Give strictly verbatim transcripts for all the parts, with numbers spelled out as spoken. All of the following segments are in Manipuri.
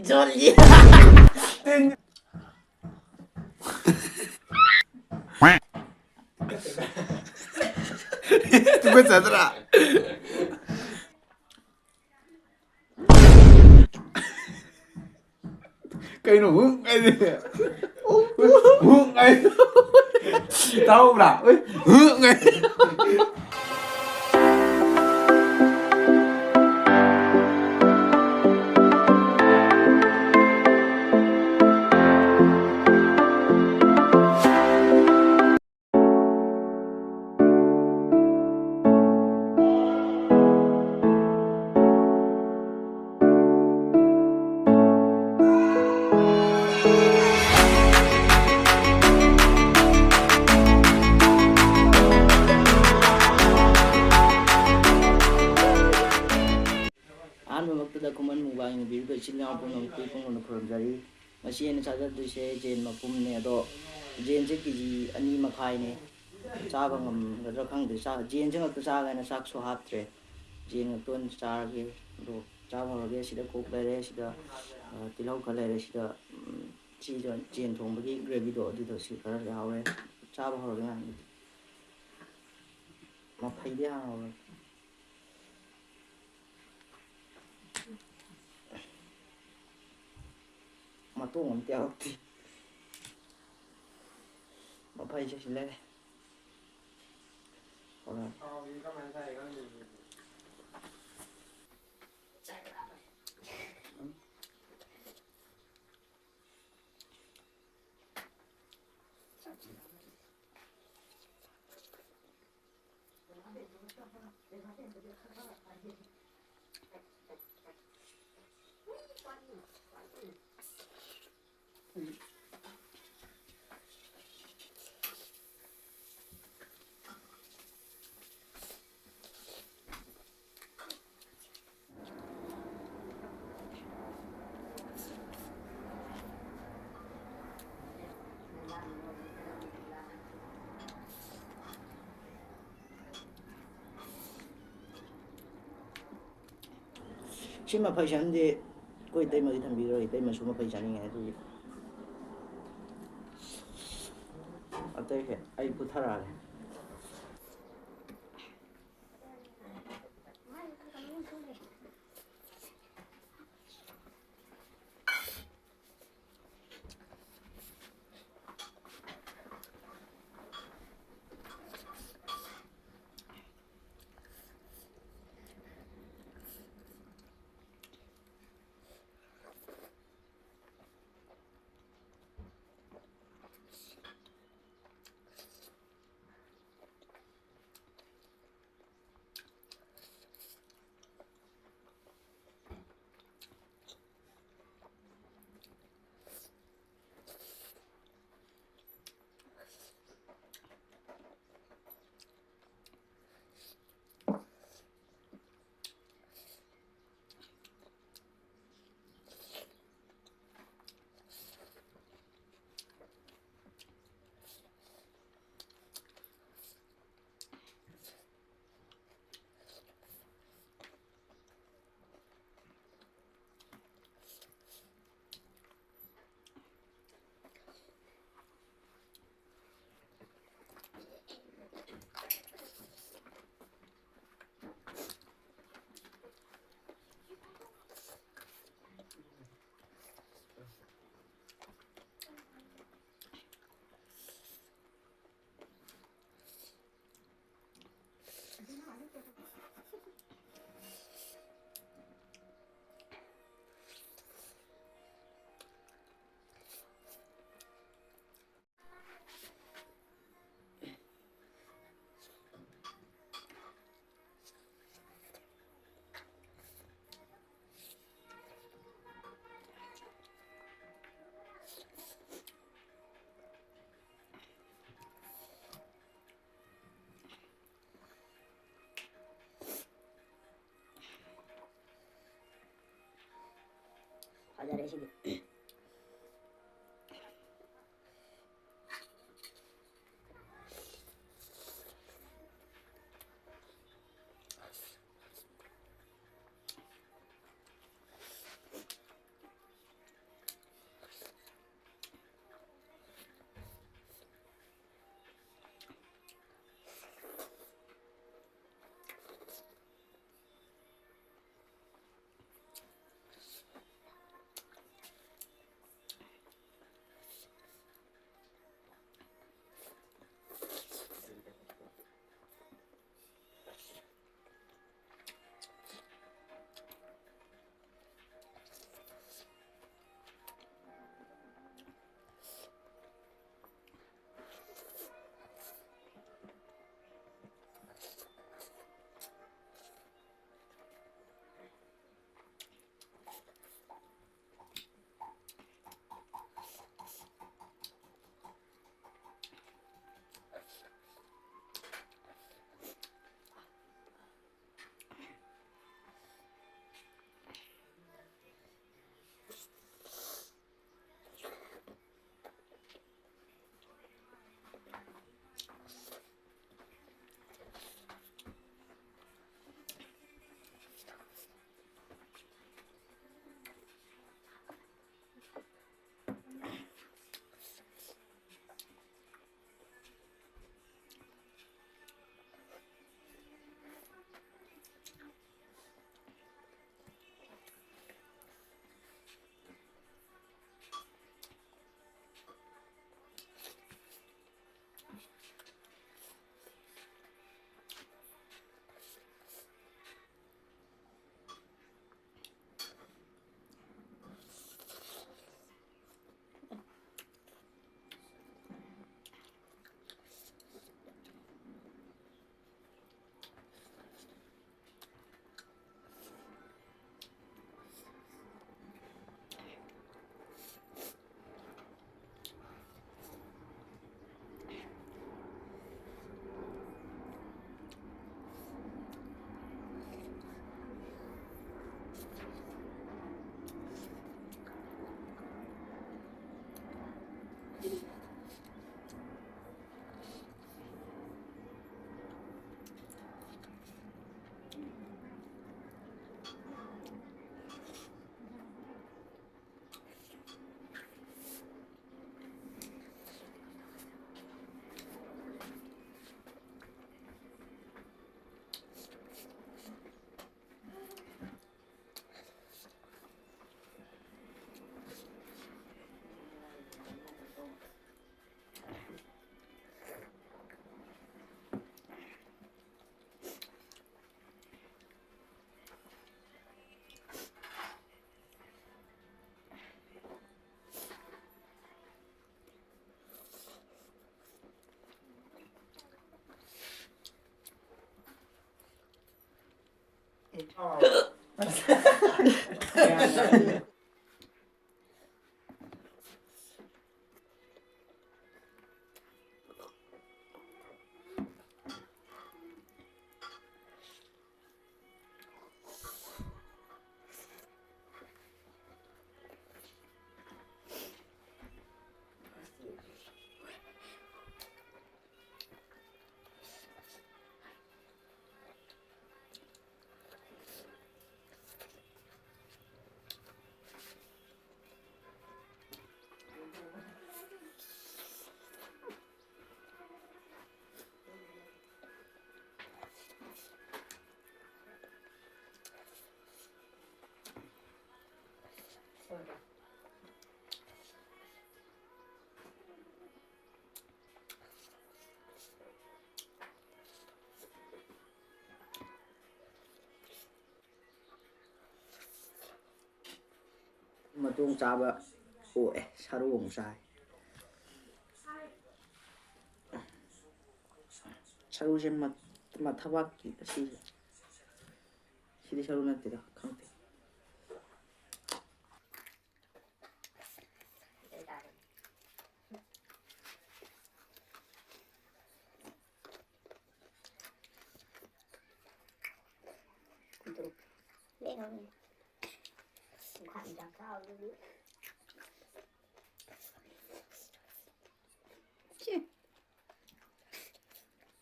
ꯆꯣꯠꯂꯤ꯫ ꯇꯨꯀꯠꯆꯗ꯭ꯔꯥ? ꯀꯩꯅꯣ ꯍꯨꯛ ꯍꯥꯏꯗꯤ? ꯍꯨꯛ ꯍꯥꯏꯗꯤ? ꯇꯥꯍꯧꯕ꯭ꯔꯥ? ꯍꯨꯛ ꯍꯥꯏꯗꯤ? ꯑꯍꯥꯟꯕꯃꯛꯇꯗ ꯈꯨꯃꯟ ꯃꯨꯛꯕꯥꯡ ꯌꯦꯡꯕꯤꯔꯤꯕ ꯏꯆꯤꯜ ꯏꯅꯥꯎ ꯄꯨꯝꯅꯃꯛꯄꯨ ꯏꯄꯨꯡ ꯑꯣꯏꯅ ꯈꯨꯔꯨꯝꯖꯔꯤ꯫ ꯉꯁꯤ ꯑꯩꯅ ꯆꯥꯖꯗꯣꯏꯁꯦ ꯌꯦꯟ ꯃꯄꯨꯝꯅꯦ, ꯑꯗꯣ ꯌꯦꯟꯁꯦ ꯀꯦ ꯖꯤ ꯑꯅꯤ ꯃꯈꯥꯏꯅꯦ꯫ ꯆꯥꯕ ꯉꯝꯒꯗ꯭ꯔꯥ ꯈꯪꯗꯦ꯫ ꯆꯥ-, ꯌꯦꯟꯁꯦ ꯉꯥꯛꯇ ꯆꯥꯒꯦꯅ ꯆꯥꯛꯁꯨ ꯍꯥꯞꯇ꯭ꯔꯦ꯫ ꯌꯦꯟ ꯉꯥꯛꯇ ꯑꯣꯏꯅ ꯆꯥꯔꯒꯦ꯫ ꯑꯗꯣ ꯆꯥꯕ ꯍꯧꯔꯒꯦ꯫ ꯁꯤꯗ ꯀꯣꯛ ꯂꯩꯔꯦ, ꯁꯤꯗ, ꯑ, ꯇꯤꯜꯍꯧ ꯈꯔ ꯂꯩꯔꯦ, ꯁꯤꯗ, ꯎꯝ, ꯁꯤꯗ ꯌꯦꯟ ꯊꯣꯡꯕꯒꯤ ꯒ꯭ꯔꯦꯚꯤꯗꯣ ꯑꯗꯨꯗꯣ ꯁꯤ ꯈꯔ ꯌꯥꯎꯔꯦ꯫ ꯆꯥꯕ ꯍꯧꯔꯒꯦ ꯉꯥꯏꯍꯥꯛ꯫ ꯃꯐꯩꯗꯤ ꯍꯥꯟꯅ ꯍꯧꯔꯒꯦ꯫ ꯃꯇꯣꯡ ꯑꯝꯇ ꯌꯥꯎꯔꯛꯇꯦ꯫ ꯃꯐꯩꯁꯦ ꯁꯤ ꯂꯩꯔꯦ꯫ ꯍꯣꯔꯦꯟ꯫ ꯁꯤ ꯃꯐꯩꯁꯦ ꯑꯃꯗꯤ ꯑꯩꯈꯣꯏ ꯏꯇꯩꯃꯒꯤ ꯊꯝꯕꯤꯔꯣ, ꯏꯇꯩꯃꯁꯨ ꯃꯐꯩ ꯆꯥꯅꯤꯡꯉꯦ ꯑꯗꯨꯒꯤ꯫ ꯑꯇꯩꯁꯦ ꯑꯩ ꯄꯨꯊꯔꯛꯑꯒꯦ꯫ ꯐꯖꯔꯦ ꯁꯤꯗꯤ꯫ ꯃꯇꯣꯡ ꯆꯥꯕ ꯑꯣꯛꯑꯦ, ꯁꯔꯨ ꯑꯃꯨꯛ ꯆꯥꯏ꯫ ꯁꯔꯨꯁꯦ ꯃ-, ꯃꯊꯕꯥꯛꯀꯤ ꯑꯁꯤꯁꯦ꯫ ꯁꯤꯗꯤ ꯁꯔꯨ ꯅꯠꯇꯦꯗ, ꯈꯪꯗꯦ꯫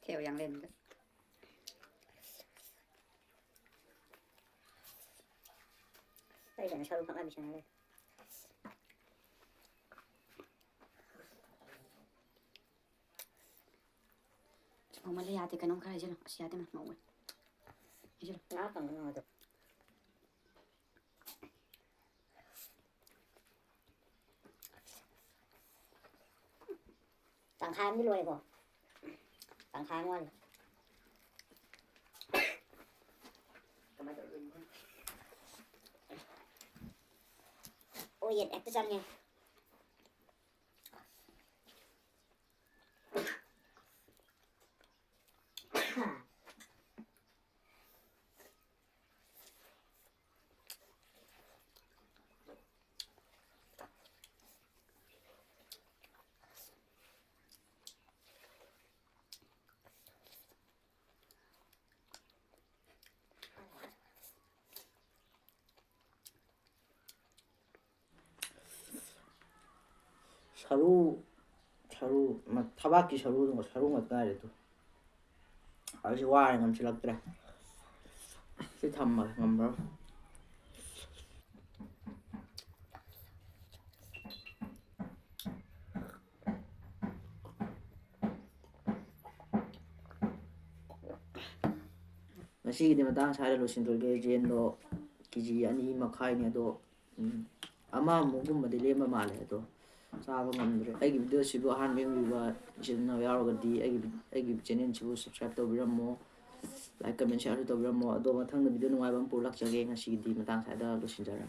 ꯊꯦꯎ ꯌꯥꯡꯂꯦꯟꯗ꯫ ꯑꯩ ꯀꯩꯅꯣ ꯁꯔꯨ ꯈꯛ ꯂꯥꯕꯤꯁꯅ ꯂꯩ꯫ ꯃꯃꯜꯗ ꯌꯥꯗꯦ, ꯀꯩꯅꯣꯝ ꯈꯔ ꯍꯥꯏꯖꯤꯜꯂꯣ꯫ ꯑꯁ, ꯌꯥꯗꯦ, ꯃꯃꯜ ꯍꯥꯏꯖꯤꯜꯂꯣ꯫ ꯉꯥ ꯀꯪꯕ ꯉꯥꯗꯣ꯫ ꯇꯪꯈꯥꯏ ꯑꯃꯗꯤ ꯂꯣꯏꯔꯦꯀꯣ꯫ ꯇꯪꯈꯥꯏ ꯑꯃ ꯋꯥꯠꯂꯤ꯫ ꯀꯃꯥꯏꯅ ꯇꯧꯗꯣꯏꯅꯣ? ꯑꯣ, ꯌꯦꯟ ꯍꯦꯛꯇ ꯆꯪꯉꯦ꯫ ꯁꯔꯨ ꯁꯔꯨ ꯊꯕꯥꯛꯀꯤ ꯁꯔꯨ ꯁꯔꯨ ꯉꯥꯛꯇ ꯉꯥꯏꯔꯦ ꯑꯗꯨ꯫ ꯑꯩꯁꯦ ꯋꯥꯔꯦ, ꯉꯝꯁꯤꯜꯂꯛꯇ꯭ꯔꯦ꯫ ꯁꯤ ꯊꯝꯃꯒꯦ, ꯉꯝꯃꯔꯣꯏ꯫ ꯉꯁꯤꯒꯤꯗꯤ ꯃꯇꯥꯡ ꯁ꯭ꯋꯥꯏꯗ ꯂꯣꯏꯁꯤꯟꯗꯣꯏꯒꯦ꯫ ꯌꯦꯟꯗꯣ ꯀꯦ ꯖꯤ ꯑꯅꯤ ꯃꯈꯥꯏꯅꯦ, ꯑꯗꯣ ꯎꯝ, ꯑꯃꯃꯨꯛꯒꯨꯝꯕꯗꯤ ꯂꯦꯝꯕ ꯃꯥꯜꯂꯦ꯫ ꯑꯗꯣ ꯆꯥꯕ ꯉꯝꯗ꯭ꯔꯦ꯫ ꯑꯩꯒꯤ ꯚꯤꯗꯤꯑꯣꯁꯤꯕꯨ ꯑꯍꯥꯟꯕ ꯌꯦꯡꯕꯤꯕ ꯏꯆꯤꯟ ꯏꯅꯥꯎ ꯌꯥꯎꯔꯒꯗꯤ ꯑꯩꯒꯤ ꯑꯩꯒꯤ ꯆꯦꯅꯦꯜꯁꯤꯕꯨ ꯁꯕꯁꯀ꯭ꯔꯥꯏꯕ ꯇꯧꯕꯤꯔꯝꯃꯣ, ꯂꯥꯏꯛ, ꯀꯃꯦꯟ, ꯁꯤꯌꯥꯔꯁꯨ ꯇꯧꯕꯤꯔꯝꯃꯣ꯫ ꯑꯗꯣ ꯃꯊꯪꯗ ꯚꯤꯗꯤꯑꯣ ꯅꯨꯡꯉꯥꯏꯕ ꯑꯃ ꯄꯨꯔꯛꯆꯒꯦ꯫ ꯉꯁꯤꯒꯤꯗꯤ ꯃꯇꯥꯡ ꯁ꯭ꯋꯥꯏꯗ ꯂꯣꯏꯁꯤꯟꯖꯔꯒꯦ꯫